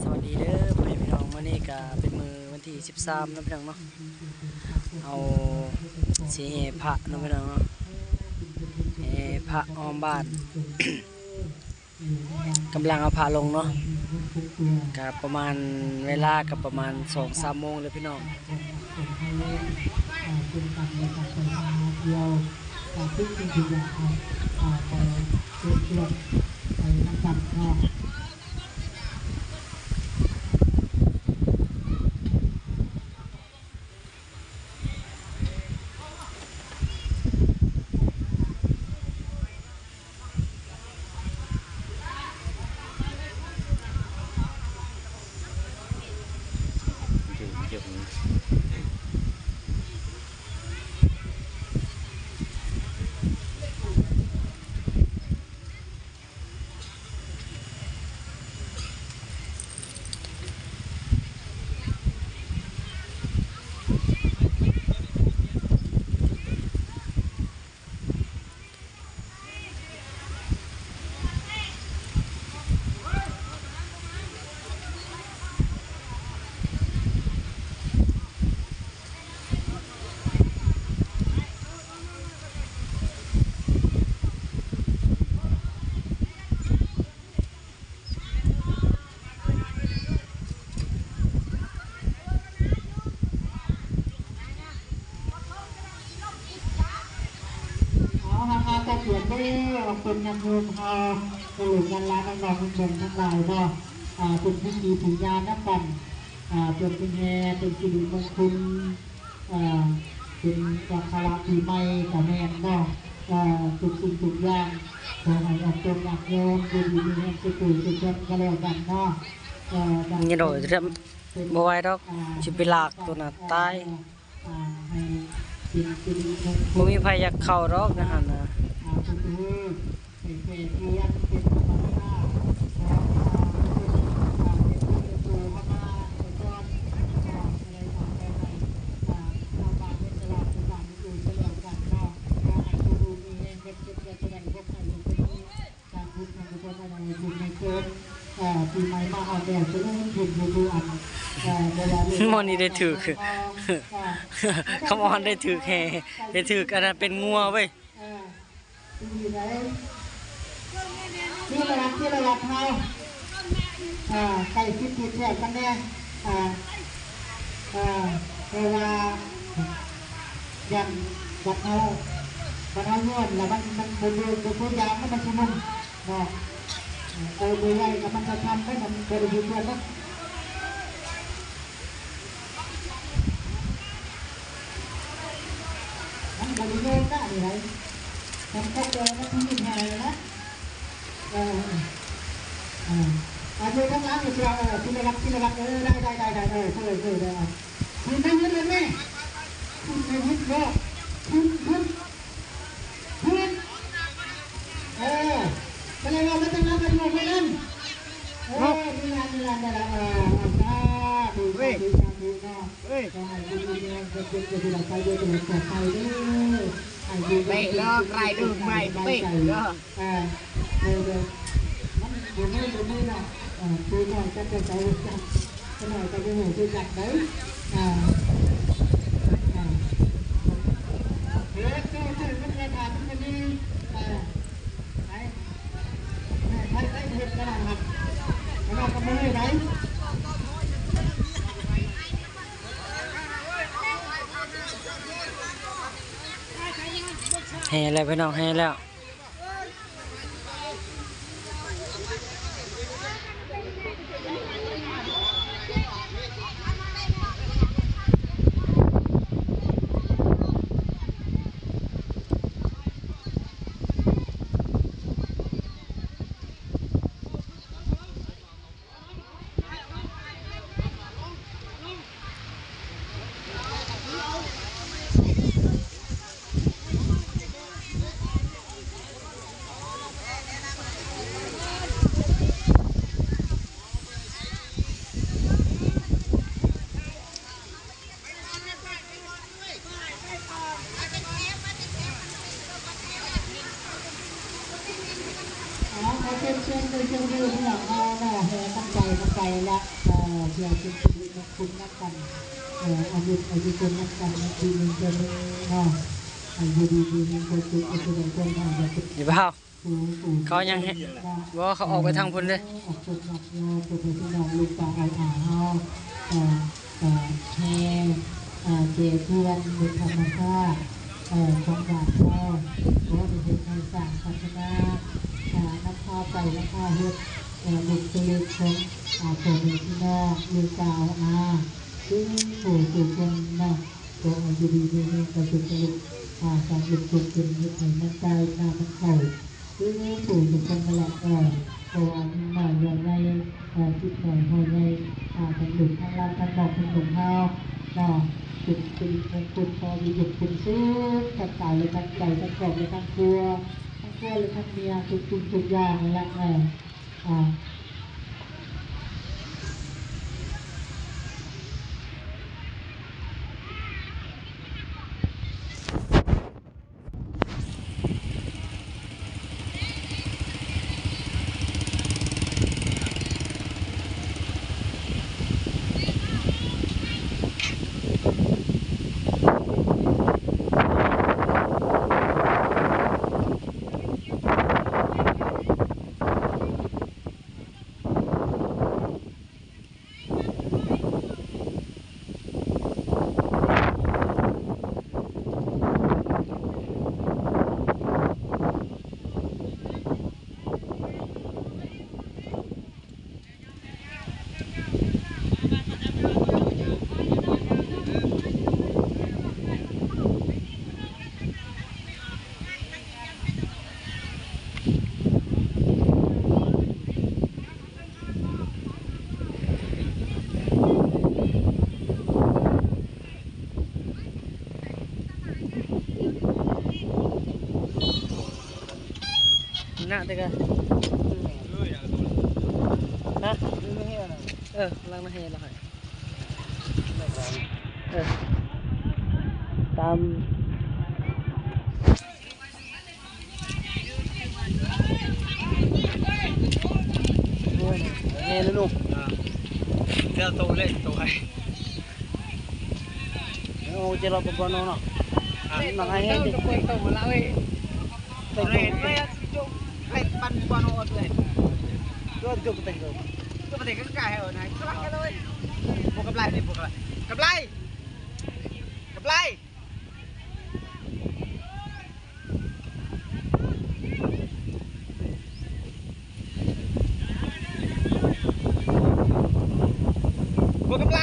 ສະບາຍດີເດີພໍ່ແມ່ພີ່ນ້ອງ, ມື້ນີ້ກະເປັນມື້ວັນທີສິບສາມເນາະພີ່ນ້ອງເນາະ, ເຮົາຊິແຫ່ພະເນາະພີ່ນ້ອງເນາະ, ແຫ່ພະອ້ອມບ້ານ. ກຳລັງເອົາພະລົງເນາະ, ກະປະມານ ເວລາກະປະມານສອງສາມໂມງແລ້ວພີ່ນ້ອງ. ເອົາ ເຮົາມາກະກຽມເດີ ເປັນຍາດໂຍມເຮົາ ລູກຫຼານນ້ອງໆ ເພື່ອນທັງຫຼາຍເນາະ, ເປັນພິທີບຸນຍານນຳກັນ ເພື່ອເປັນແຮ່ ເປັນສິລິມົງຄຸນ. ເປັນວັນທະລະປີໃໝ່ກະແມ່ນເນາະ, ທຸກສິ່ງທຸກຢ່າງ ຂໍໃຫ້ຍາດໂຍມຍາດໂຍມຢູ່ດີມີແຮງສຸຂູສຸຂະກະແລ້ວກັນເນາະ. ນີ້ໂດຍ ບໍ່ໄຫວດອກ ຊິໄປລາກໂຕນັ້ນຕາຍ, ບໍ່ມີໃຜຢາກເຂົ້າດອກໃນຫັ້ນນະ. ໝໍນີ້ໄດ້ຖືກ ຄຳອອນໄດ້ຖືກແຫ່ ໄດ້ຖືກອັນນັ້ນເປັນງົວເວີຍ. ເອີ ດີໄດ໋ ທີລະວັດ ທີລະວັດເຮົາ ເອີ ໃກ້ຊິດຕິດແທບກັນແດ່ ເອີ ເອີ ເພາະວ່າຢ້ານບັດເຮົາ ບັດເຮົາຍ້ອນລະມັນ ມັນບໍ່ ບໍ່ ບໍ່ຄືຢາງ ມັນ ມັນຊິມຶນເນາະ. ເອີ ໂຕໃຫຍ່ກະມັນກະທຳໄດ້ ມັນບໍ່ໄດ້ຢູ່ເພື່ອນເນາະ. ມັນບໍ່ໄດ້ໂຍກນະນີ້ໄດ໋ ມັນກໍເກີນມາທີ່ແຫ່ນະ. ເອີ ເອີ ອາ ຢູ່ທາງຫຼັງນີ້ ເອີ ທີລະວັດ ທີລະວັດ ເອີ ໄດ້ ໄດ້ ໄດ້ ໄດ້ ເອີ ເອີ ເອີ ໄດ້ ຂຶ້ນໄປຢືນເລີຍແມ່ ຂຶ້ນໄປຢືນເນາະ ຂຶ້ນ ຂຶ້ນ ຂຶ້ນ ເອີ ກໍເລີຍວ່າມາຕັ້ງຫຼັງກັນຢູ່ໄປນຳ ເອີ ນີ້ລະ ນີ້ລະ ນີ້ລະ ເອີ ສາທຸ ສາທຸ ສາທຸເນາະ. ເອີ ຂໍໃຫ້ຢູ່ດີມີແຮງ ເຮັດວຽກຢູ່ທີ່ໃດໄປດ້ວຍຕະຫຼອດປອດໄພເດີ ໃຫ້ຢູ່ດີມີແຮງ ເອີ ເອີ ເອີ ມັນບໍ່ມີ ບໍ່ມີເນາະ ເອີ ຄືນ້ອຍຈັກໄດ້ໃສ ຈັກໜ້ອຍກໍບໍ່ຮູ້ຄືກັນເດີ ເອີ ເອີ ເອີ ມັນກະຖາ ມັນກະມີ ເອີ ໄປ ແຫ່ແລ້ວພີ່ນ້ອງ ແຫ່ແລ້ວ. ເພື່ອເປັນສິລິມຸງຄຸນນຳກັນ ເອີ ອາຍຸ ອາຍຸຄົນນຳກັນ ປີໜຶ່ງເທື່ອໜຶ່ງເນາະ ໃຫ້ຢູ່ດີມີແຮງ ຄວາມສຸກ ເອົາເທົ່າໃດກໍໄດ້ ຢ່າເປັນ ຢ່າໄປເຮົາ ເຂົາຍັງ ບໍ່ ເຂົາອອກໄປທາງພຸ້ນເດ້ ອອກສົມລັບເນາະ ເພື່ອໃຫ້ພີ່ນ້ອງລູກຫຼານອາຍເຮົາ ເອີ ເອີ ແຫ່ ເອີ ແກ່ທຽນເປັນທຳມະຊາດ ເອີ ຂອງບ້ານເຮົາ ຂໍໃຫ້ເຮັດໃຫ້ສ້າງພັດທະນາ ເອີ ນຳພາໄປນຳພາເຮັດ ເອີ ບຸກຄະລິກຂອງ ເອີ ພໍ່ແມ່ພີ່ນ້ອງ ລູກຫຼານອາຍ ທຸກຜູ້ທຸກຄົນເນາະ ຂໍໃຫ້ຢູ່ດີມີແຮງ ປະສົບຄວາມສຳເລັດ ເອີ ສ້າງລູກສົມຜົນ ເຮັດໃຫ້ມັນກາຍ ໜ້າມັນເຂົ້າ ຄືປູ່ຢູ່ຄົນນະລະ ເອີ ເພາະວ່າມີນ້ອຍໃຫຍ່ ເອີ ຄິດນ້ອຍຮອດໃຫຍ່ ເອີ ທັງລູກທັງຫຼານ ທັງນ້ອງທັງໜຸ່ມເຮົາເນາະ ເປັນ ເປັນມົງຄຸນ ຂໍຢູ່ດີເປັນສຸກ ທັງກາຍ ແລະ ທັງໃຈ ທັງຄອບ ແລະ ທັງຄົວ ທັງຄົວ ແລະ ທັງເມຍ ທຸກສິ່ງທຸກຢ່າງນັ້ນແຫຼະ ເອີ ອ່າ ນະແຕ່ກະ ຮະ ເອີ ລັງນະແຮ່ລະໃຫ້ ເອີ ຕາມ ແມ່ນລູກ ເຈົ້າໂຕເລັກໂຕໃຫຍ່ ໂອ້ ເຈົ້າເລາະໄປກ່ອນເນາະ ໜັກໃຫ້ແຮງ ໂຕລະເອີຍ ໂຕໃຫຍ່ ໃຫ້ປັນກ່ອນເນາະ ໂຕໃຫຍ່ ໂຕ ໂຕ ໂຕ ໂຕ ໂຕ ກຳໄລ ກຳໄລ ກຳໄລ ກຳໄລ. ບໍ່ກຳໄລ